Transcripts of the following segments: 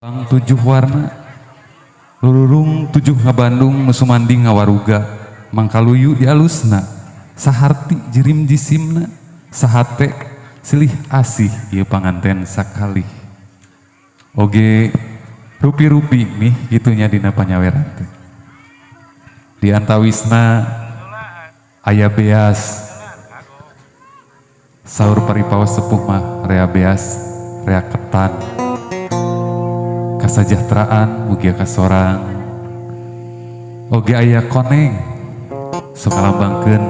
Bang tujuh warna lururung tujuh ngabandung nu sumanding ngawaruga mangkaluyu dialusna saharti jirim jisimna sahate silih asih ieu panganten sakalih oge rupi-rupi nih gitunya dina panyaweran teh di antawisna aya beas saur paripaos sepuh mah rea beas rea ketan kasajahteraan mugia kasorang oge aya koneng sok ngalambangkeun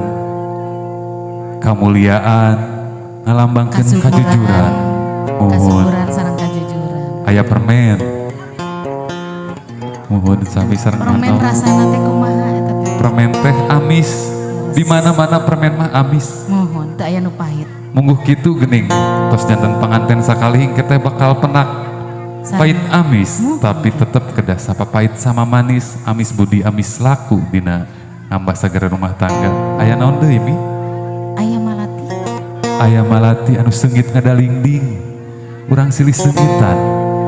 kamuliaan ngalambangkeun kajujuran muhun Kasuburan sareng kajujuran. Aya permen muhun sami sareng Permen mantau. Rasana teh kumaha eta teh? Permen teh amis, di mana-mana permen mah amis. Muhun, teu aya nu pahit. Mungguh kitu geuning tos janten panganten sakali kita bakal penak pahit amis, tapi tetep kedah sapa pahit sama manis, amis budi amis laku dina nambah sagara rumah tangga. Aya naon deui, Mi? Aya malati. Aya malati anu seungit ngadalingding, urang silih seungitan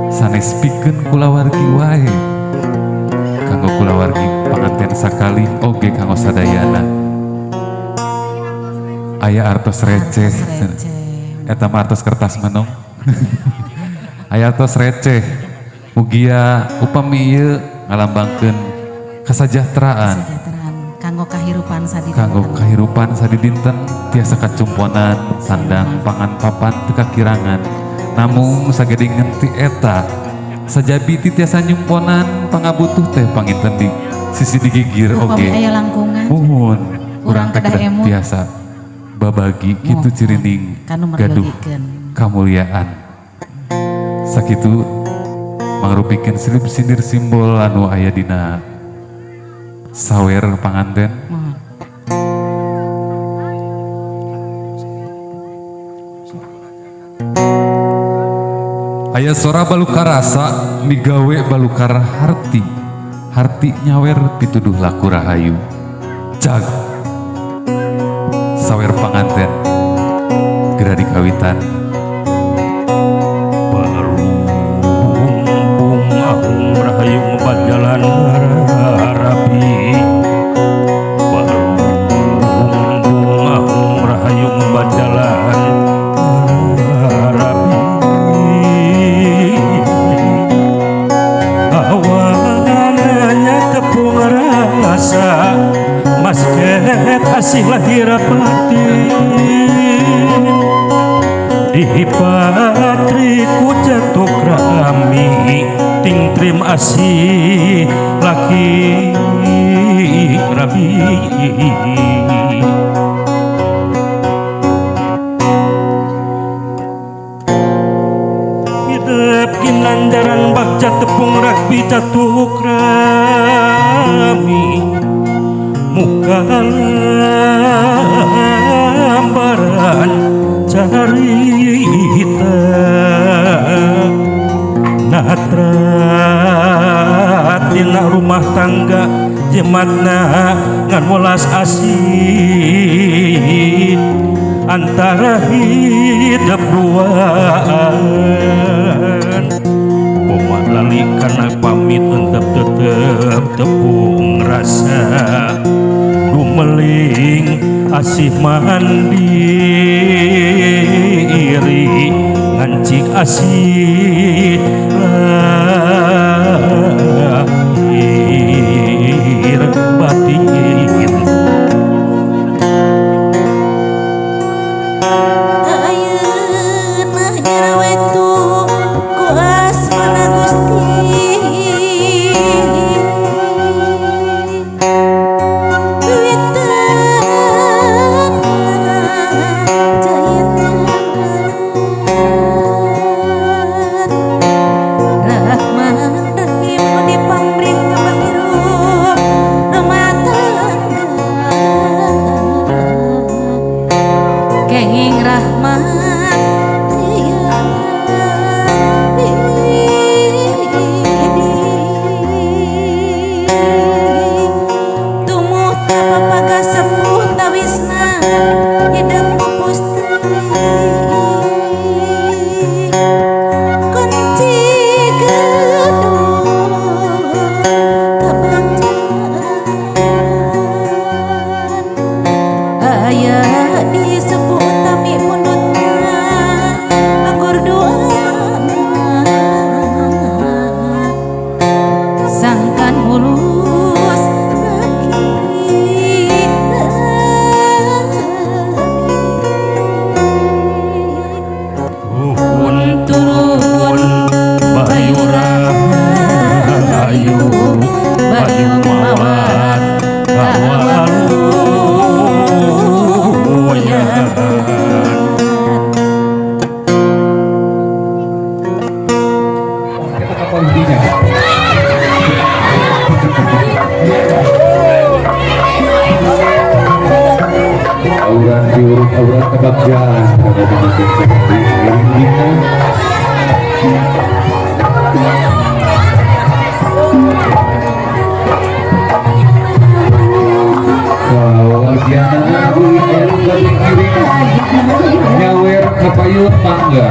sanes pikeun kulawargi wae, kanggo kulawargi panganten sakali oge kanggo sadayana. Aya artos receh. Artos receh. Eta mah artos kertas manong. Aya artos receh, mugia upami ieu ngalambangkeun kasajahteraan. Kesejahteraan kanggo kahirupan sadidinten. Kanggo kahirupan sadidinten tiasa kacumponan sandang pangan papan teu kakirangan, namung sagede ngenti eta sajabi ti tiasa nyumponan pangabutuh teh panginten di sisi digigir. Upami Oge aya langkungan. Muhun, urang Urang teh kedah kedah emut. Tiasa babagi kitu. Muhun. Cirining Kanu gaduh meryogikeun. Kamuliaan sakitu mangrupikeun silip sindir simbol anu aya dina sawer panganten. Muhun. Aya sora balukar rasa migawe balukar harti, harti nyawer pituduh laku rahayu jag sawer panganten geura dikawitan. Barumbung ahung rahayu bajalan rapi, barumbung ahung rahayu bajalan rapi, awananya tepung rasa masket asih lahir batin di patri ku jatuh rami ting trim asih laki rabi. Hidup kinandaran bagja tepung rakbi jatuh rami muka lambaran carita natra tina rumah tangga jimatna ngan welas asih antara hidup duaan. Boma lali karena pamit entep tetep tepung rasa dumeling asih mandiri ngancik asih lahir batin. Ayeuna nyarawetu ku asmana Gusti. Wiwitan jahit jalan. Obrolan kebagjaan kanggo panganten sakali ngiring bingah. Wow, agiana uli aya nu bade ngiring nyawer kapayun mangga.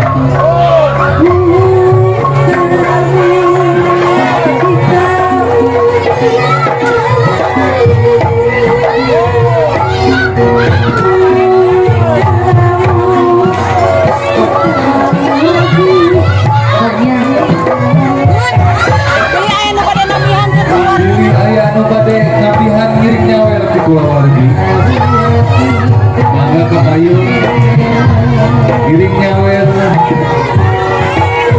Bilih aya anu bade ngabihan ngiring nyawer ti kulawargi. Mangga kapayun ngiring nyawer.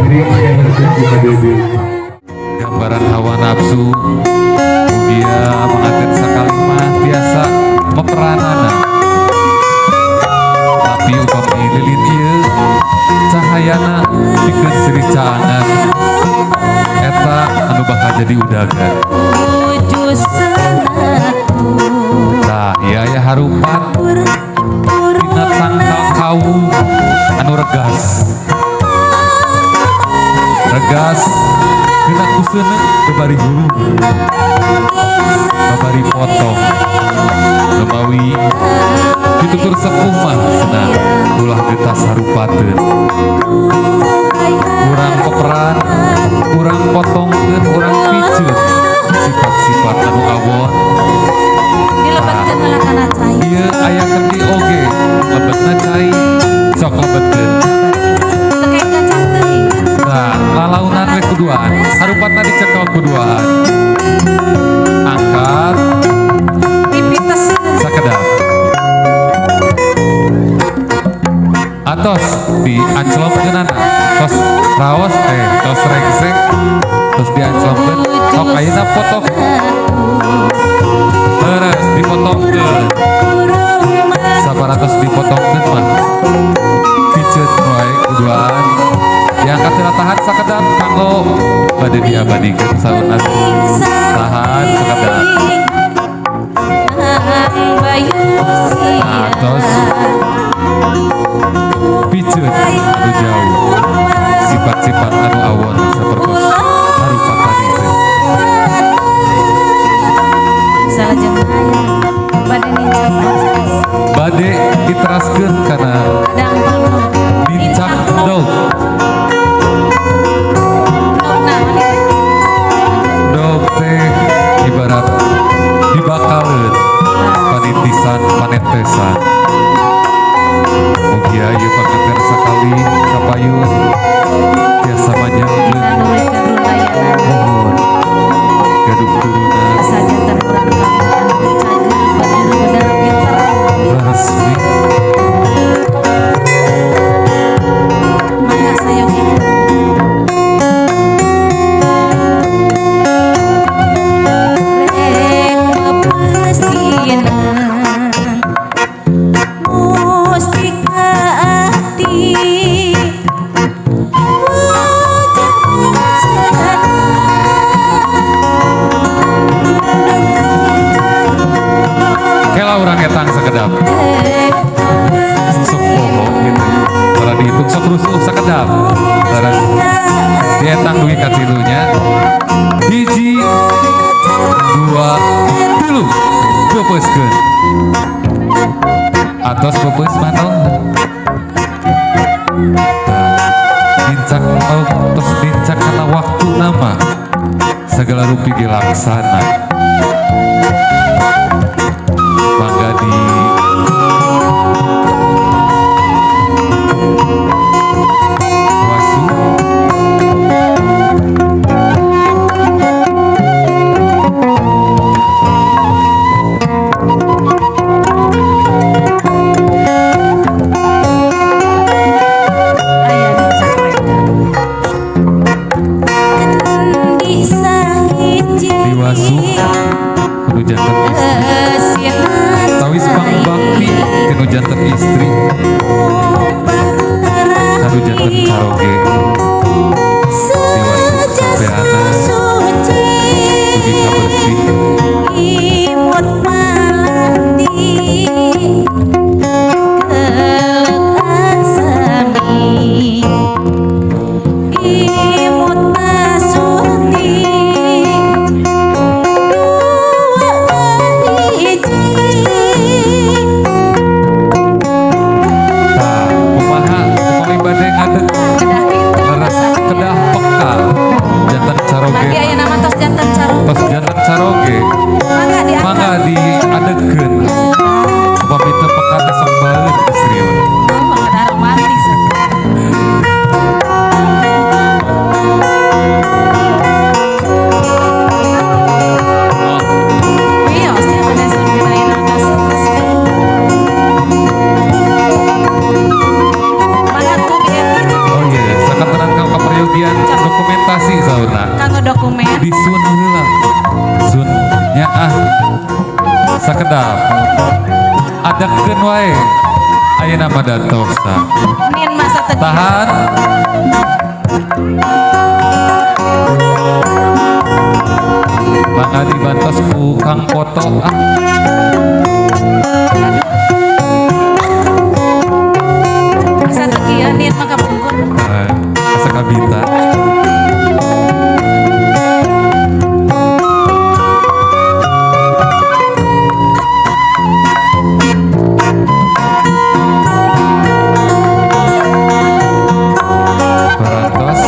Ngiring nyawer ka Dede. Gambaran hawa nafsu mugia panganten sakali mah tiasa meperanana. Tapi upami lilin ieu cahayana pikeun sirih caangan eta anu bakal jadi udagan. Tah ieu aya harupat dina tangkal kawu anu regas. Regas kena ku seuneu babari hulu, babari potong. Lumawi pitutur sepuh mah cenah ulah getas harupateun. Urang peperan, urang potongkeun, urang piceun sifat-sifat anu awon. Dilebetkeun heula kana cai. Ieu aya kendi oge, lebetna cai, sok lebetkeun. Teu kayak kacang teuing. Nah, lalaunan we kuduaan, harupatna dicekel kuduaan. Angkat Dipiteseun. Sakedap. Atos dianclomkeunana, tos raos tos rengsek, tos dianclomkeun, sok ayeuna potong. Terus dipotongkeun. Sabaratos dipotongkeun mah piceun wae kuduaan. Diangkat heula tahan sakedap kanggo bade diabadikeun saurna. Tahan sakedap. Nah, tos piceun anu jauh sifat-sifat anu awon sapertos harupat tadi teh. Salajengna bade nincak Bade diteraskeun kana kadang pangdog. Nincak endog. Endog naon ieu? Endog teh ibarat dibakaleun panitisan panetesan. Mugia ieu panganten sakali kapayun tiasa manjangkeun Nurikeun rutayanan. Muhun gaduh turunan. Sajanten urang kabeh anu cager bageur bener pinter. Resmi. Mangga sayogikeun. Rek mepestinan Mustika ati Kela urang etang sakedap. Sok poho gitu. Kalau dihitung sok rusuh sakedap. Terus dietang dugi ka tilunya. 1, 2, 3. Peupeuskeun. Atos peupeus mano. Tah, nincak tos nincak kana waktu nama segala rupi ge laksana. Mangga di wasu. Aya nincak mereka. Diwasu kudu janten istri. Tawis pangbakti tinu janten istri kanu janten caroge. Diwasu sampeana dugi ka bersih. Imut malati Dokumen. Disun heula. Sun nya ah. Sakedap. Adegkeun wae. Ayeuna mah datoksa. Nin masa teu. Tahan. Maka dibantos ku Kang Poto ah. Masa teu kieu nin mah kapungkur. Eh, asa kabita. Parantos.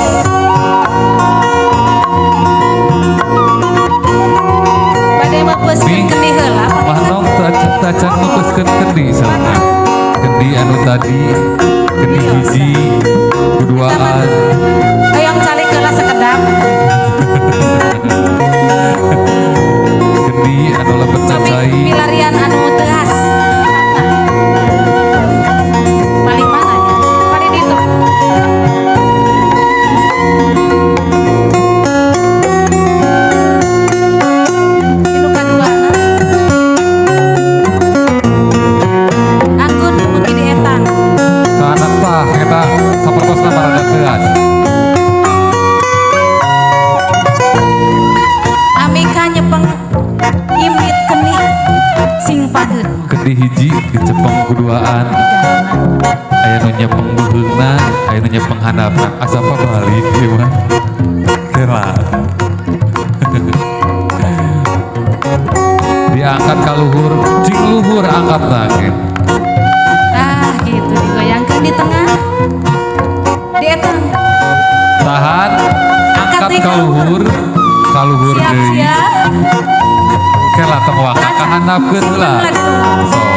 Bade meupeuskeun Bi. kendi heula. Mahnong teu acan mutuskeun kendi saurna. Kendi anu tadi, kendi hiji, keduaan. Hayang calik heula sakedap. Kendi anu lebet Cobi cai. Milarian anu teuas. Paling mana ya? Paling ditu. Inu kaduana. Anggun beuki dietang. Ka anak tah eta sapertosna marada teuas. Amika nyepeng imit keni sing padeut. Kendi hiji dicepeng kuduaan. Aya nu nyepeng beuheungna, aya nu nyepeng handapna. Asa balik ieu mah. Kela. Diangkat ka luhur, cing luhur angkatna ge. Ah, gitu digoyangkeun di tengah. Dietang. Tahan, Angkat angkat deui ka ka luhur. luhur, ka luhur Siap, deui. siap. Kela tong waka kahandapkeun heula. Sok.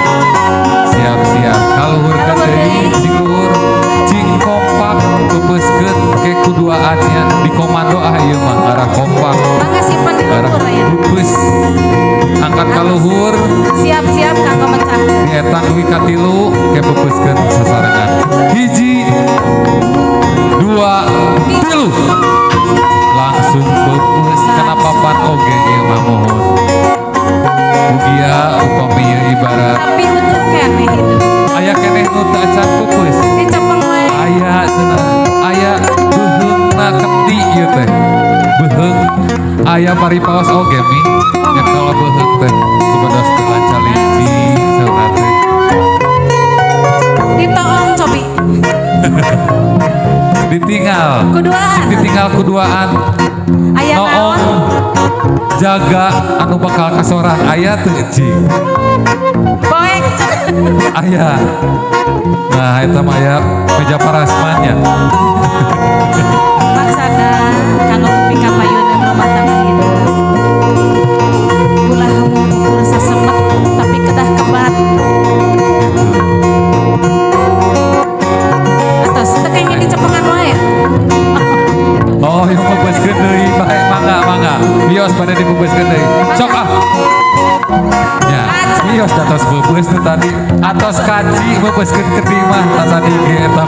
Siap-siap kaluhurkeun Kaluhur deui deui. Cing luhur, cing kompak peupeuskeun ke kuduaannya di komando ah ieu mah arah kompak. Mangga simpen di Arah luhur ya. peupeus. Angkat ka luhur, Siap-siap kanggo mecahkeun. dietang dugi ka tilu ke peupeuskeun sasarengan. Hiji, dua, tilu. Langsung peupeus kana papan oge ieu mah mohon. Mugia upami ieu ibarat Tapi utuh keneh itu. Aya keneh nu teu acan peupeus. Dicepeng wae. Aya cenah, aya beuheungna kendi ieu teh. Beuheung aya paripaos oge mi. Nya kalau beuheung teh supados teu lancalinci saurna teh. Ditoong cobi. Ditinggal. Kuduaan. Ditinggal kuduaan. Aya Noong naon? Jaga anu bakal kasorang aya teu cing. Poek. Aya. Nah, eta mah aya meja parasmannya. Maksana kanggo pika payunan rumah tangga hidup. Ulah ngukur sasemet tapi kedah kebat. Gitu. Atos teu kenging dicepengan wae. Oh, yang peupeuskeun deui bae mangga mangga. Wios pada dipeupeuskeun deui. Sok ah. Ya, wios atos peupeus teh tadi. Atos kaci peupeuskeun kendi mah tah tadi ge eta.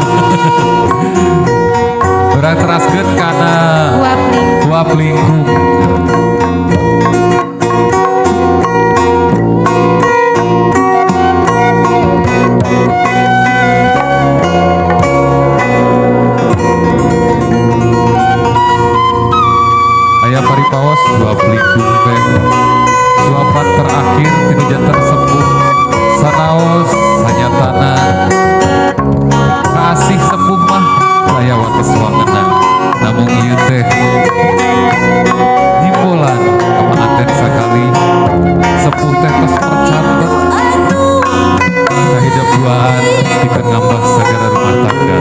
Urang teraskeun kana Huap lingkung. Huap lingkung. Aya paripaos huap lingkung teh suapan terakhir tinu janten sepuh sanaos sanyatana kasih sepuh mah saya wates wangenan namung ieu teh nyimbolan ka panganten sakali sepuh teh tos percanten kahijab duaan pikeun ngambah sagara rumah tangga.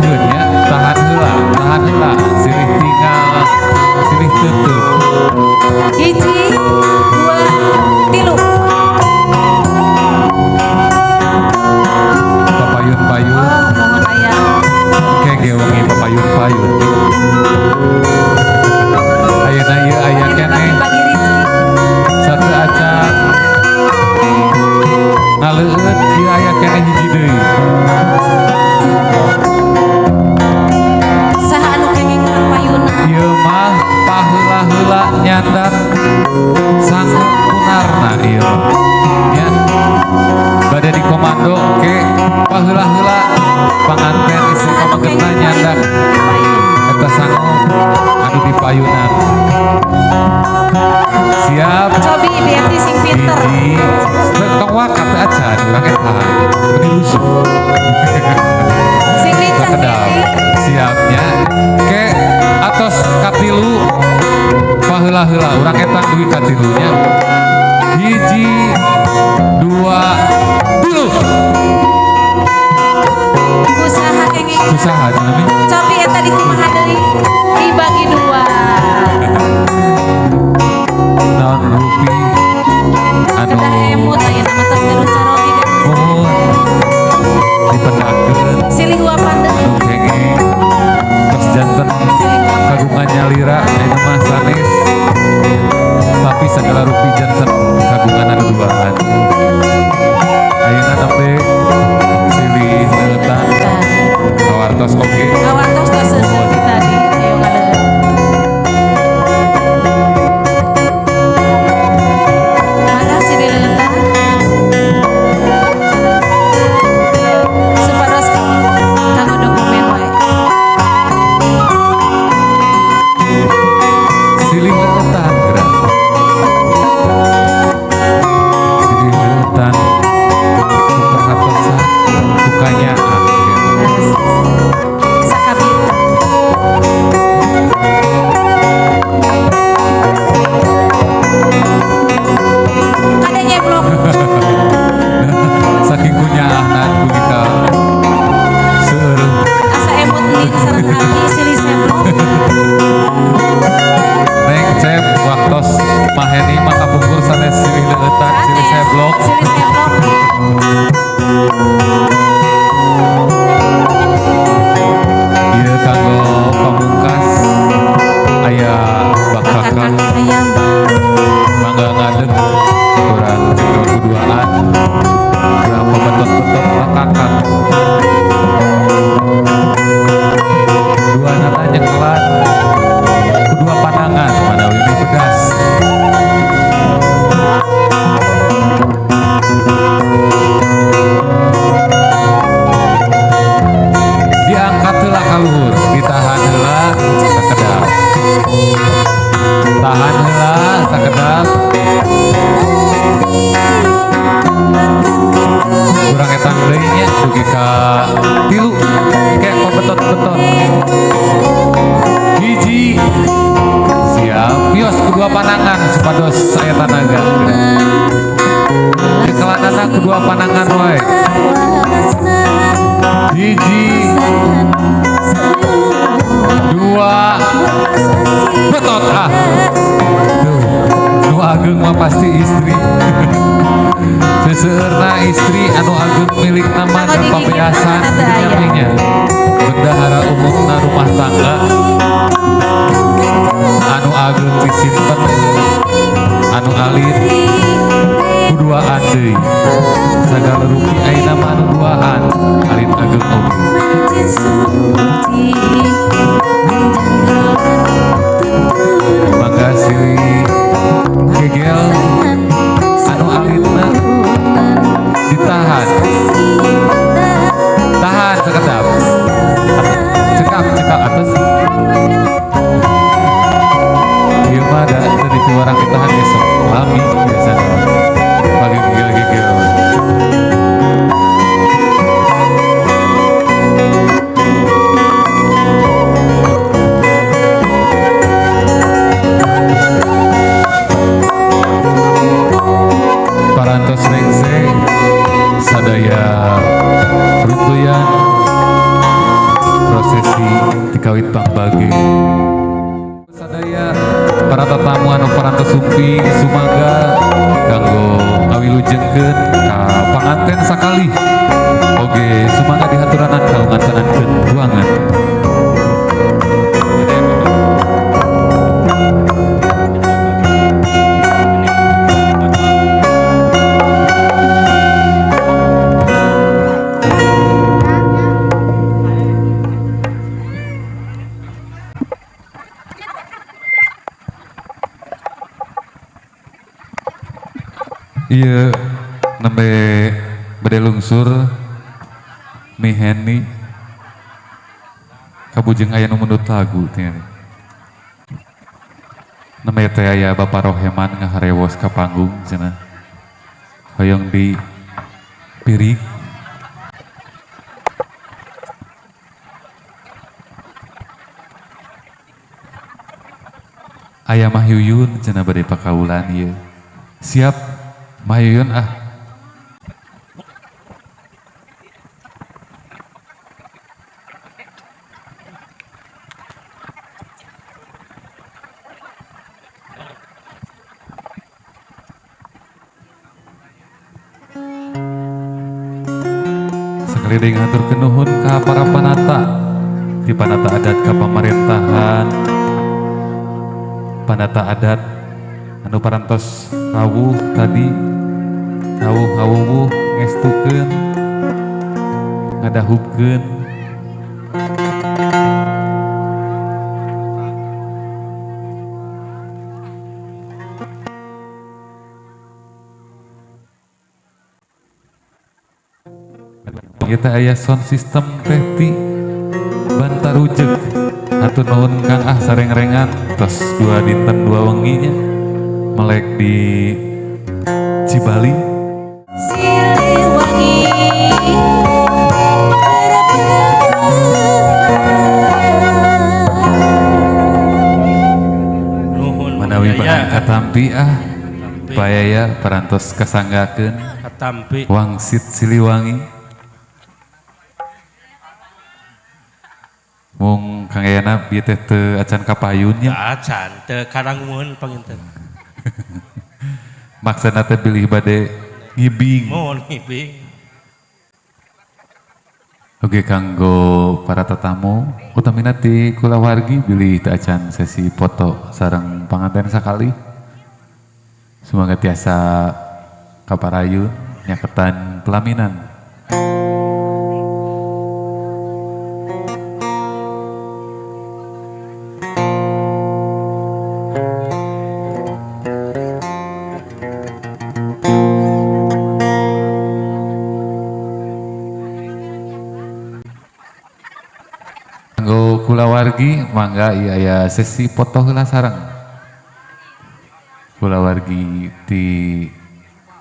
Dipadukeun nya, tahan heula, tahan heula, silih tinggal, silih tutup. Hiji, dua, tilu. Papayun-payun. Oh, mohon aya. Kege wengi papayun-payun. Ayeuna ieu aya keneh Bagi rezeki. Satu acan ngaleueut, ieu aya keneh hiji deui. Saha anu kenging payuna? Ieu mah paheula-heula nyandak sangu kunarna ieu mah. Nya. Bade dikomando ke paheula-heula panganten istri Saha anu pamegetna kenging nyandak payun? Eta sangu anu dipayunan. Siap. Cobi berarti sing pinter. Hiji, tong wakat teh acan, urang eta. Meni rusuh. Sing lincah Sakedap. berarti. Siapnya. Ke atos katilu, paheula-heula urang etang dugi katilunya. Hiji, dua, tilu. Kusaha kenging? Kusaha cenah? Cobi eta dikumaha deui? Dibagi dua. Naon rupi anu Kedah emut ayeuna mah tos gaduh caroge. Mohon dipendakeun Silih huapan deui. Anu kenging tos janten Silih huapan. Kagungan nyalira ayeuna mah sanes, tapi segala rupi janten kagungan anu duaan. Ayeuna nembe silih leutan, kawartos oge. Kawartos tos seuseut ti tadi ayo ngaleueut. Mangga silih leutan. Supados kanggo dokumen wae. Silih leutan geura, silih leutan ku perhatosan, ku kanyaah gitu. Sakabit. Kade nyeblok. Saking kunyaahna dugi ka seueur. Asa emut nin sareng abdi silih seblok. Neng Cep, waktos Maheni mah kapungkur sanes silih leueutan, silih seblok. Silih seblok. Ieu kanggo pamungkas aya Bakakak bakakak. Ayam. Mangga ngadeg, kurang cekel kuduaan, kurang pabetot-betot bakakak. Dua nana nyekelan kedua panangan manawi mie pedas. Diangkat heula ka luhur, ditahan heula sakedap, tahan heula sakedap. Kurang etang deui nya dugi ka tilu. Kayak pabetot-betot. Hiji, siap, wios kedua panangan supados saya tanaga. Cekelanana kedua panangan wae. Hiji, dua, betot. Ah, tuh, nu ageng mah pasti istri. Seseueurna istri anu ageng milik nama Kanggo dan digigit pabeasan mah teu aya. Nya bendahara umumna rumah tangga, anu ageng disimpen, anu alit kuduaan deui. Sagala rupi ayeuna mah anu duaan, alit ageng oge. Mangga silih gegel, anu alitna ditahan, tahan sekedap, cekap cekap atas. Ieu mah da teu dipiwarang ditahan besok lami biasana pake gegel-gegel. Prosesi dikawit pangbage. Sadaya para tetamu anu parantos sumping sumangga kanggo ngawilujengkeun ka panganten sakalih. Oge sumangga dihaturanan ka ngantenankeun ruangan. Iya, nembe bade lungsur miheni kabujeng aya nu mundut lagu tinggali. Nembe teh aya Bapak Roheman ngaharewos ka panggung cenah. Hoyong di piring. Aya Mah Yuyun cenah bade pakaulan ieu. Siap Mah Yuyun ah. Sekali deui ngahaturkeun nuhun ka para panata di panata adat ka pamarentahan, panata adat anu parantos rawuh tadi, rawuh ngawuwuh ngestukeun ngadahubkeun. Kita aya sound system teh ti Bantarujeg. Hatur nuhun Kang ah sareng-rengan tos 2 dinten 2 wenginya melek di Cibali. Siliwangi. Nuhun Manawi Yaya. katampi ah Payaya parantos kasanggakeun Katampi. Wangsit Siliwangi. Mung Kang Ayana bieu teh teu acan kapayun nya. Acan teu karangueun panginten. Maksana teh bilih bade ngibing. Mohon ngibing. Oke kanggo para tetamu utamina ti kulawargi bilih teu acan sesi foto sareng panganten sakali. Semoga tiasa kaparayun nyaketan pelaminan. Kanggo kulawargi mangga ieu aya sesi foto heula sareng kulawargi ti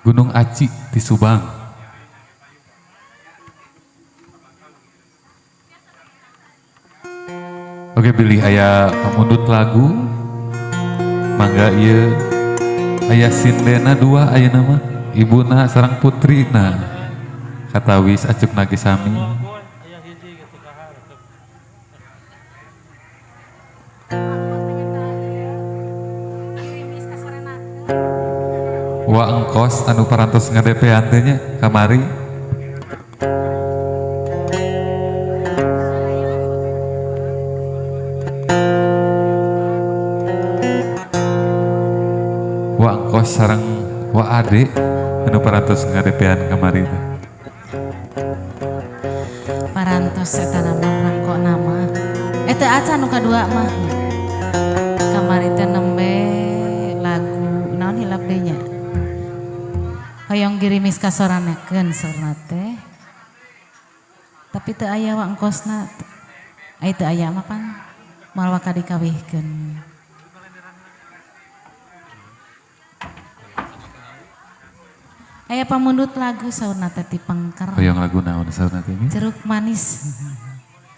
Gunung Aci ti Subang. Oke bilih aya pamundut lagu mangga ieu aya sindena 2 ayeuna mah ibuna sareng putrina katawis acukna ge sami. Wa engkos anu parantos ngadepean teh nya kamari. Wa engkos sareng wa ade anu parantos ngadepean kamari teh. Parantos eta nama rangko nama. Eta acan nu kadua mah. Kamari teh nembe lagu naon hilap deui nya. Hoyong girimis kasoranekeun saurna teh. Tapi teu aya wa engkosna. Ai teu aya mah pan moal waka dikawihkeun. Aya pamundut lagu saurna teh ti Pengker. Hoyong lagu naon saurna teh? Jeruk manis.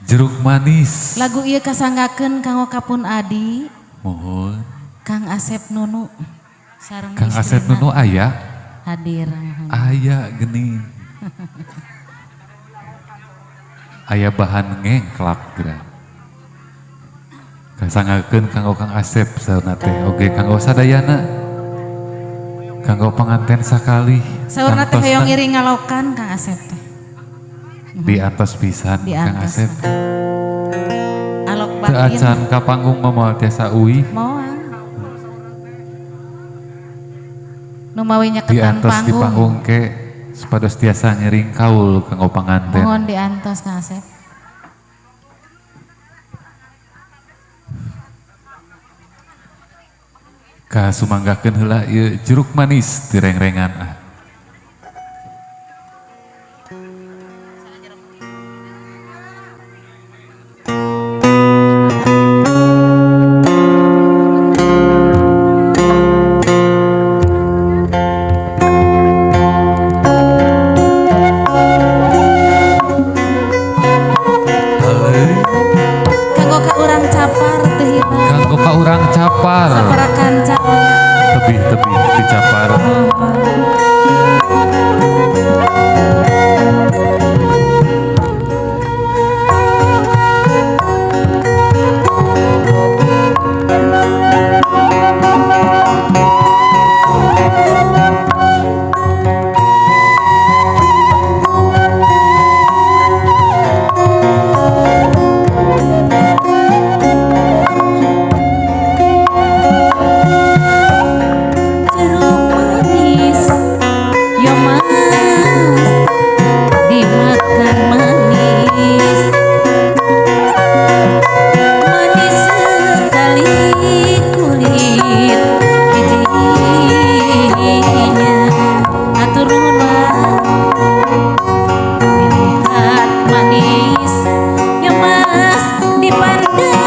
Jeruk manis. Lagu ieu kasanggakeun kanggo Kapun Adi. Mohon. Kang Asep Nunu sareng Kang Asep Nunu aya? Hadir. Aya geni. Aya bahan ngengklak geura. Kasangakeun kanggo Kang Asep saurna teh oge kanggo sadayana. Kanggo panganten sakali. Saurna teh hoyong ngiring ngalokan Kang Asep teh. Diantos pisan Kang Diantos. Asep. Alok Teu batin. acan ka panggung mah moal tiasa uih. Moal. Nu mawi nyeketan Diantos di panggung. panggung ke supados tiasa ngiring kaul kanggo panganten. Mohon diantos Kang Asep. Kasumanggakeun heula ieu jeruk manis direngrengan ah. Kanggo ka urang capar teu hilap. Kanggo ka urang capar. Sapara kanca. Tebih-tebih dicapar. Jeruk manis, yo mas, dimakan manis, manis sekali kulit bijinya. Atur nuhun Pak. Dilihat manis, yo mas, dipandang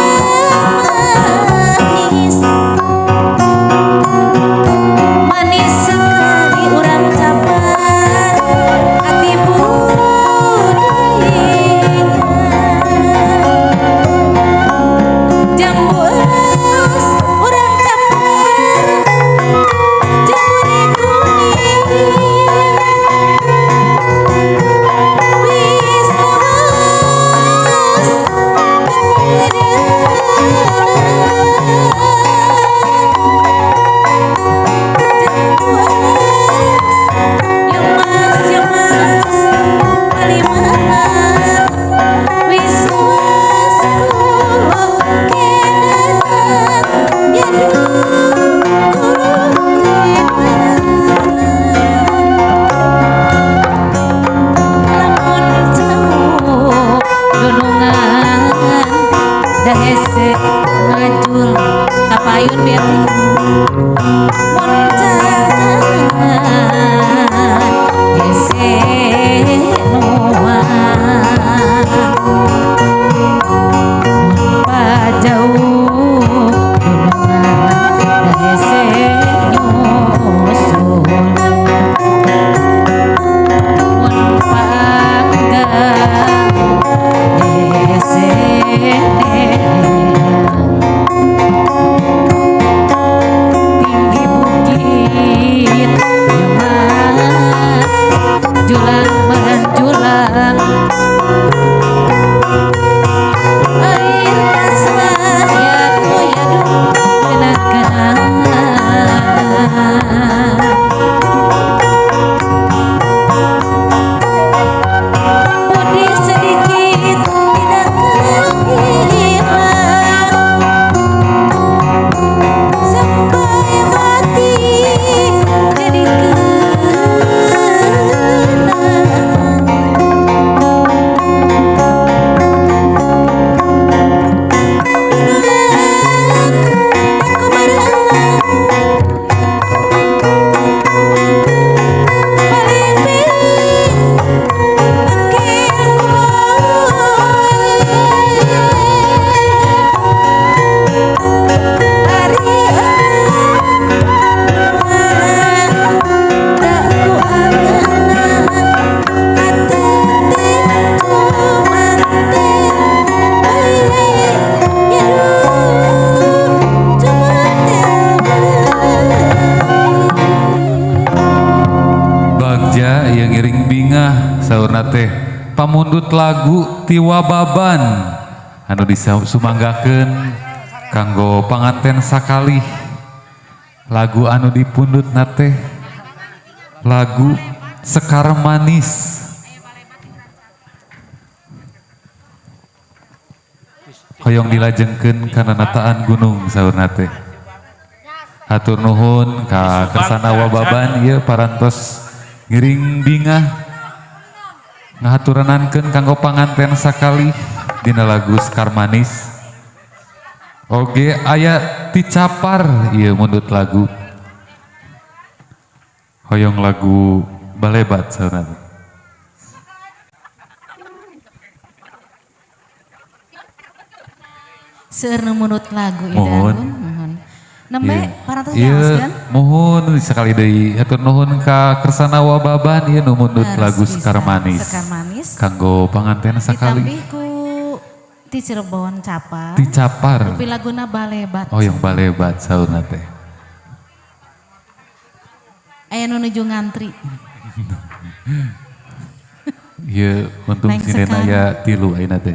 manis. Manis sekali urang capar hati budinya. Jambu elus urang capar jambune kuning. Wis lemes Yo mas, yo mas, palimana wis was kula kedanan yen lamun jauh dunungan da hese ngajul kapayun bieu mun cangkangan hese nuang mun pajauh dunungan da hese nyusul mun panggang hese neang tinggi bukit ya mas julang menjulang air pasrah ya ya kenakan. Budi sedikit tidak hilang. pamundut lagu ti Wababan anu disumanggakeun kanggo panganten sakalih. Lagu anu dipundut teh lagu Sekar Manis. Hoyong dilajengkeun kana nataan gunung saurna teh. Hatur nuhun ka Kersana Wababan ieu parantos ngiring bingah ngahaturanankeun kanggo panganten sakalih dina lagu Sekar Manis. Oge aya ti Capar ieu mundut lagu. Hoyong lagu Balebat saurna teh. Seueur nu mundut lagu ieu Mohon. Mohon. Nembe parantos Ieu diaoskeun. Mohon sekali deui hatur nuhun ka Kersana Wababan ieu nu mundut Harus lagu bisa. Sekar Manis. Sekar Manis. Kanggo panganten sakali. Ditambih ku ti Cirebon Capar. Ti Capar. Tapi laguna Balebat. Oh yang Balebat saurna teh. Aya nu nuju ngantri. Ieu untung Neng sinden Sekar. aya tilu ayeuna teh.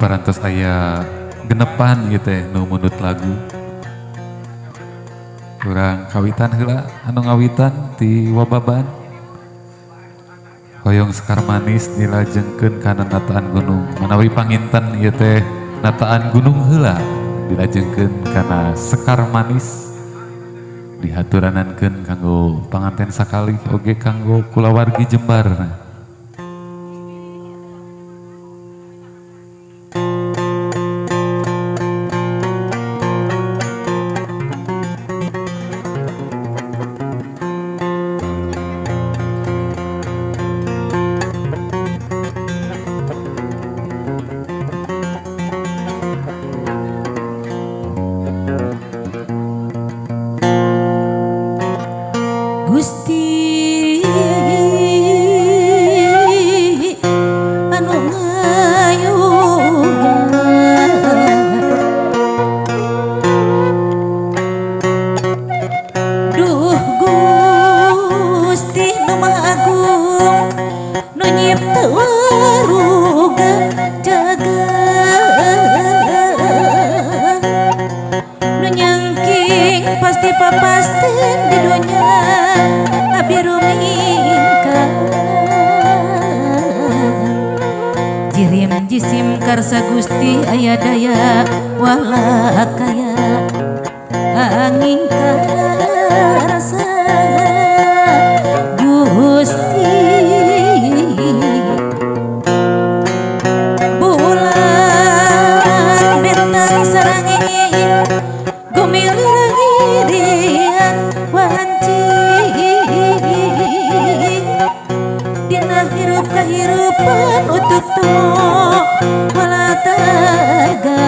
Parantos aya genepan ieu teh nu mundut lagu. Urang kawitan heula anu ngawitan ti Wababan. Hoyong Sekar Manis dilajengkeun kana nataan gunung. Manawi panginten ieu teh nataan gunung heula dilajengkeun kana Sekar Manis. Dihaturanankeun kanggo panganten sakalih oge kanggo kulawargi Jembar. Gusti anu ngayuga duh Gusti nu Maha Agung nu nyipta waruga jagat nu nyangking pasti papasten di dunya abdi rumingkang jirim jisim karsa Gusti aya daya walakaya angin karsa Gusti bulan bintang sareng ingin gumilir ngirian wanci dina hirup kahirupan utuk tumo walataga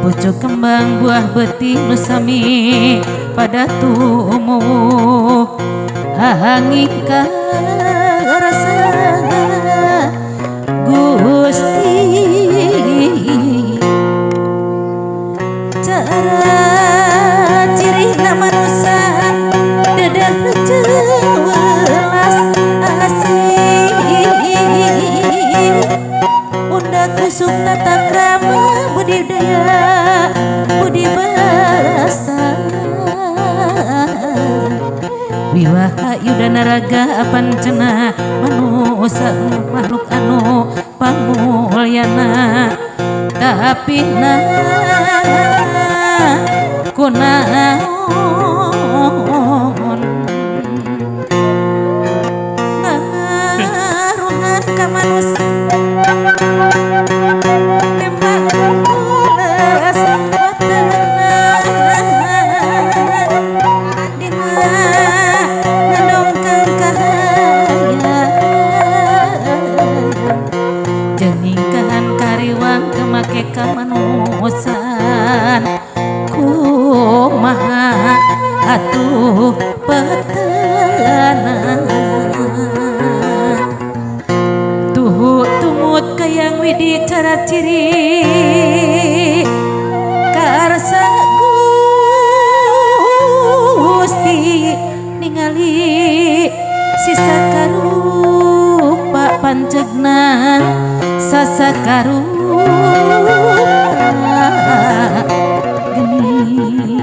pucuk kembang buah beti nu sami pada tumuh hanging karasa Gusti cara cirina manusa dadah jeung welas asih unda kusuk tata krama budidaya budi basa wiwaha yudana raga apan cenah manusa makhluk anu pamulyana tapi na kunaon ngaruhan ka manusa tembak ulas watana dina ngadongkang kahayang jeung ningkahan jalan kumaha atuh petelana tuhu tumut kayang widi cara ciri karsa Gusti ningali sisa karupa pancegna sasa karupa geni.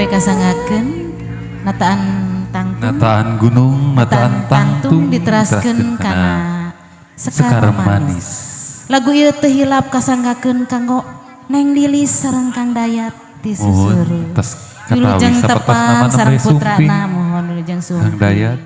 Nembe kasanggakeun nataan tangtung. Nataan gunung, nataan tangtung diteraskeun kana sekar manis. Lagu ieu teu hilap kasanggakeun kanggo Neng Lilis sareng Kang Dayat di Susuru. Wilujeng tepang sareng putrana, mohon wilujeng sumping. Kang Dayat.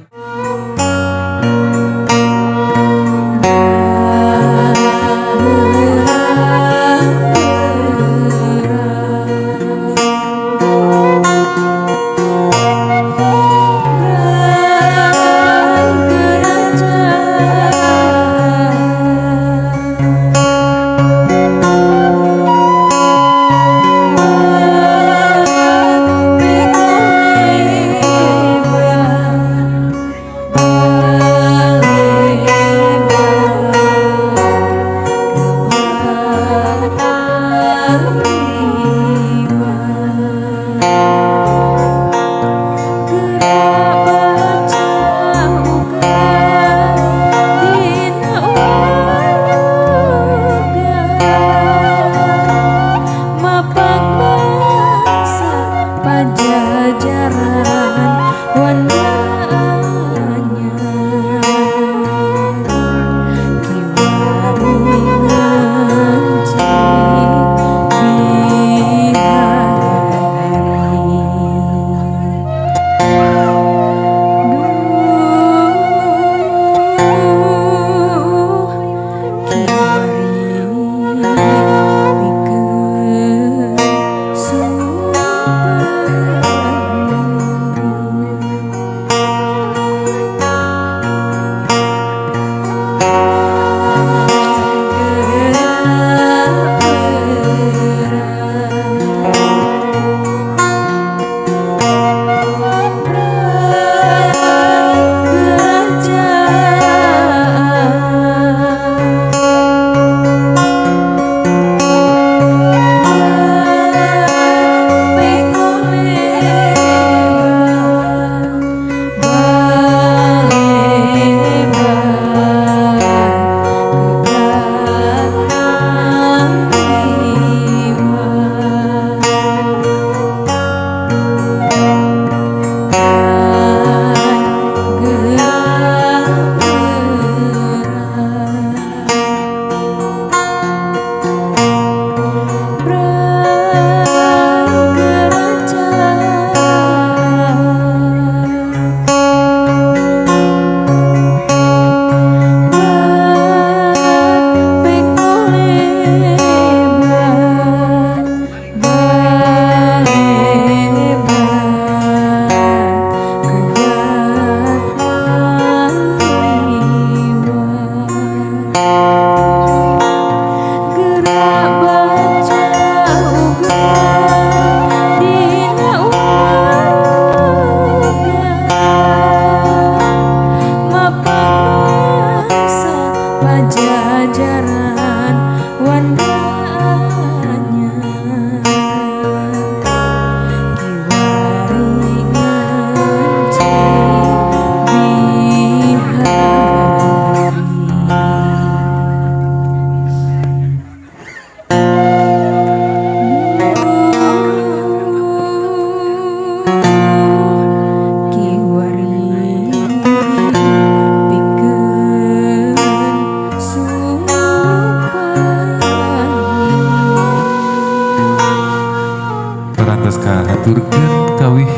Haturkeun kawih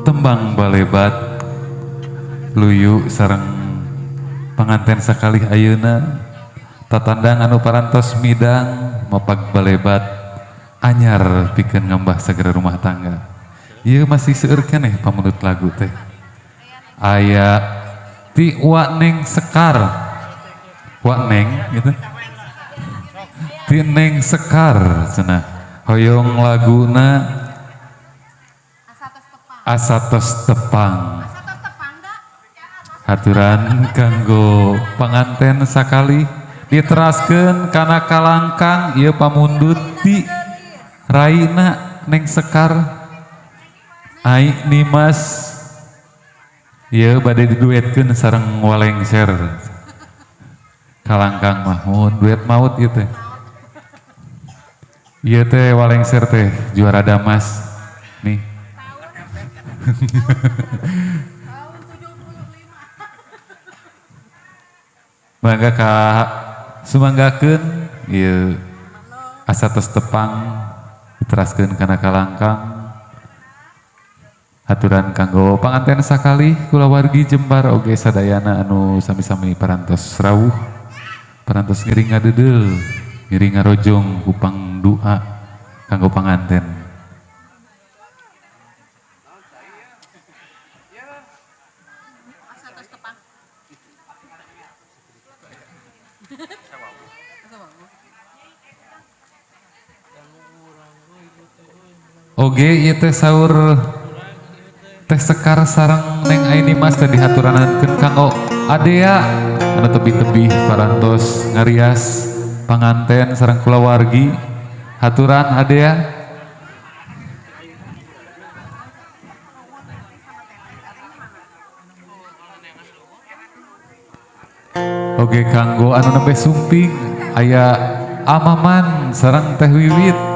tembang balebat luyu sareng panganten sakalih ayeuna tatandang anu parantos midang mapag balebat anyar pikeun ngambah sagara rumah tangga. Ieu masih seueur keneh pamundut lagu teh. Aya ti Wa Neng Sekar. Wa Neng gitu. Ti Neng Sekar cenah. Hoyong laguna Asatos Tepang. Haturan kanggo panganten sakali diteraskeun kana kalangkang ieu pamundut ti Raina Neng Sekar Ai Nimas ieu bade diduetkeun sareng Walengser kalangkang mahmud duet maut ieu teh. Ieu teh Walengser teh juara damas nih. Mangga ka sumanggakeun ieu asa tos tepang diteraskeun kana kalangkang. Haturan kanggo panganten sakali kulawargi jembar oge sadayana anu sami-sami parantos rawuh, parantos ngiring ngadedeul, ngiring ngarojong kupang doa kanggo panganten. Oge ieu teh saur Teh Sekar sareng Neng Aini Mas teh dihaturankeun kanggo Adea anu tebih-tebih parantos ngarias panganten sareng kulawargi. Haturan Adea. Oge kanggo anu nembe sumping aya Amaman sareng Teh Wiwit.